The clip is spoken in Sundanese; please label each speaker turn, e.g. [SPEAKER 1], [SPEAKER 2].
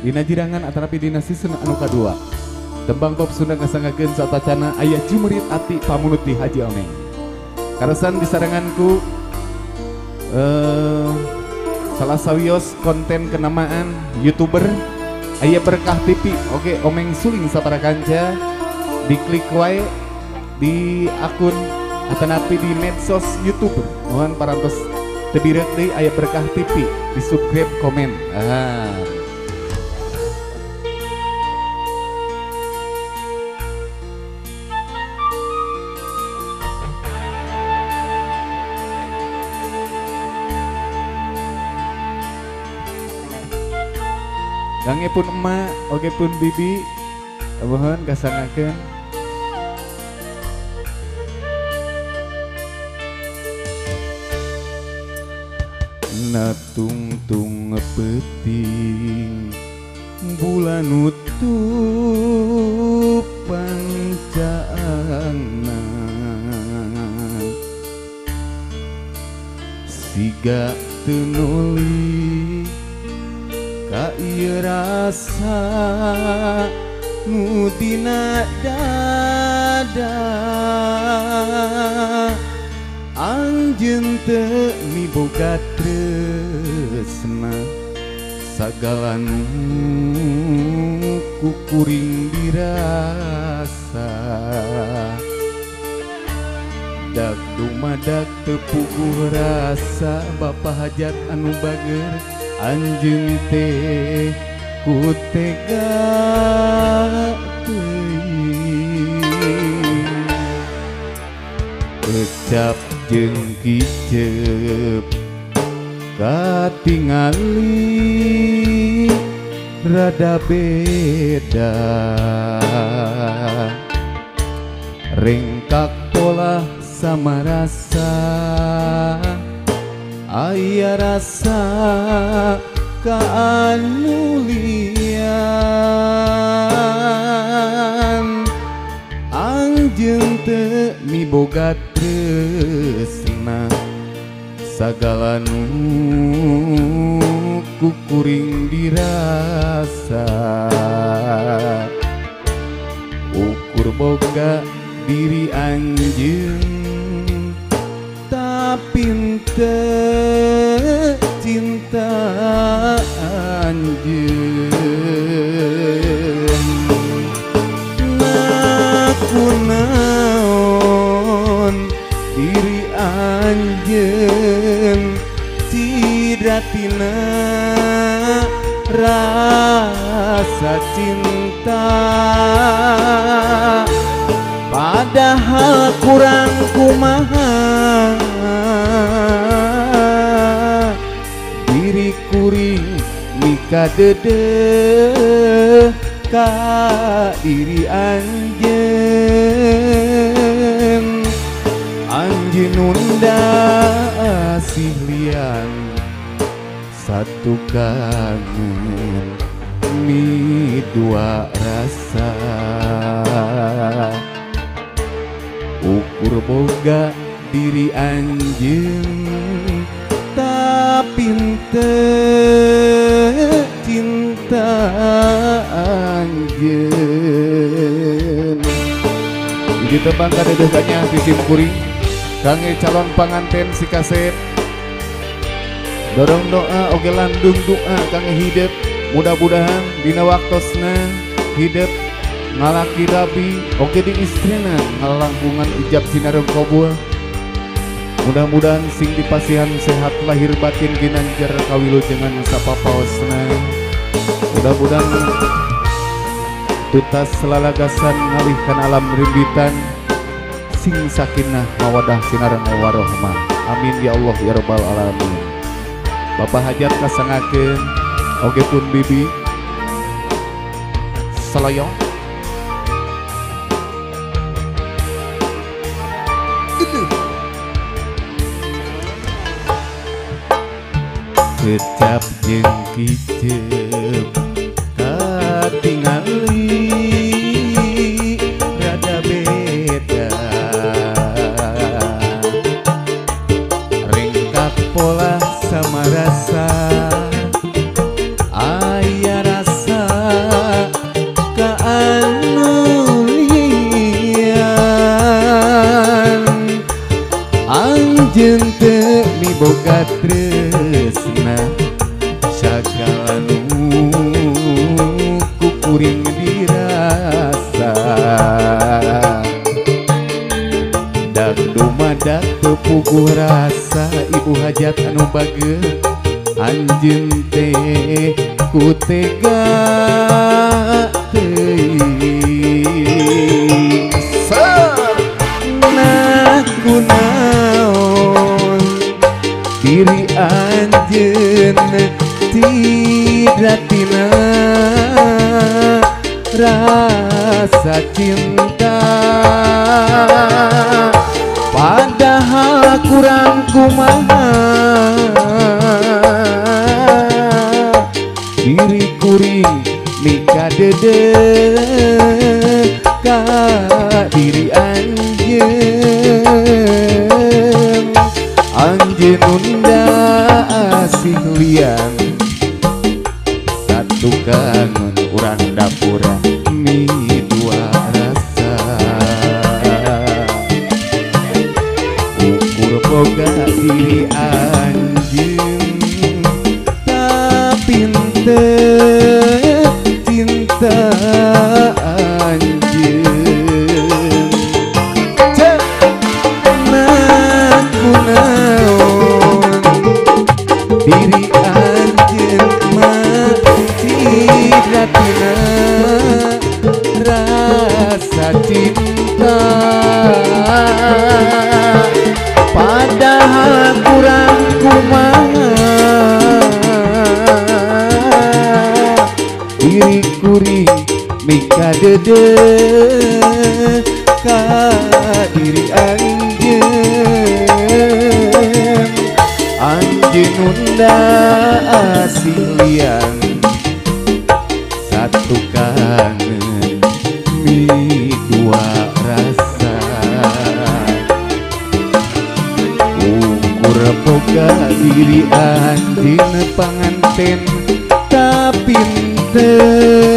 [SPEAKER 1] Dina jirangan atanapi dina season anu kadua. Tembang pop Sunda ngasangakeun satacana aya Jumerit Ati pamunut di Haji Omeng. Karasan disarenganku salah sawios konten kenamaan YouTuber aya Berkah TV. Oke, Omeng Suling sapara kanca diklik wae di akun atanapi di medsos YouTube. Mohon parantos tebirek deui aya Berkah TV, di subscribe, komen. Ah. Gange pun emak, oge pun bibi, mohon kasangakeun. Natungtung peuting bulan nutup pancaangna siga teu nuli ka ieu rasa nu dina dada. Anjeun teu miboga tresna sagala nu ku kuring dirasa. Dak dumadak teu puguh rasa bapa hajat anu bager anjeun teh ku tega teuing. Ecap jeung kicep katingali rada beda, rengkak pola sama rasa aya rasa kaanulian. Anjeun teu miboga tresna sagala nu ku kuring dirasa. Ukur boga diri anjeun tapi teu cinta anjeun. Kunaon diri anjeun cidratina rasa cinta, padahal kurang kumaha diri kuring mika dedeh ka diri anjeun. Anjeun nunda asih lian satu kangen mi dua rasa. Ukur boga diri anjeun tapi teu cinta anjeun. Di tebang kadedehkannya di simkuring kangge calon panganten si kasep. Dorong doa oge landung doa kangge hidep, mudah-mudahan dina waktosna hidep ngalaki rabi oge di istrina ngalangkungan ijab sinareng kabul. Mudah-mudahan sing dipasihan sehat lahir batin ginanjar kawilujengan sapapaosna. Mudah-mudahan tutas lalagasan ngalihkan alam rimbitan sing sakinah mawadah sinareng warohmah. Amin ya Allah ya rabbal alamin. Bapak hajat kasangakeun oge pun bibi salayong. Kecap jeung kicep katingali rada beda, rengkak pola sama rasa aya rasa bager anjeun teh ku tega teuing nah kunaon diri anjeun tidak tina rasa cinta padahal kurang kumaha diri kuring mika dede ka diri anjeun anjeun nunda asing lian satu kangen urang dapura mi dua rasa ukur boga diri anjeun tapi henteu cinta anjeun cek nah kunaon diri anjeun mah tidak tina rasa cinta padahal kurang kumaha diri kuring mika dede ka diri anjeun anjeun nunda asing lian satu kangen mi dua rasa ukur boga diri anjeun panganten tapi henteu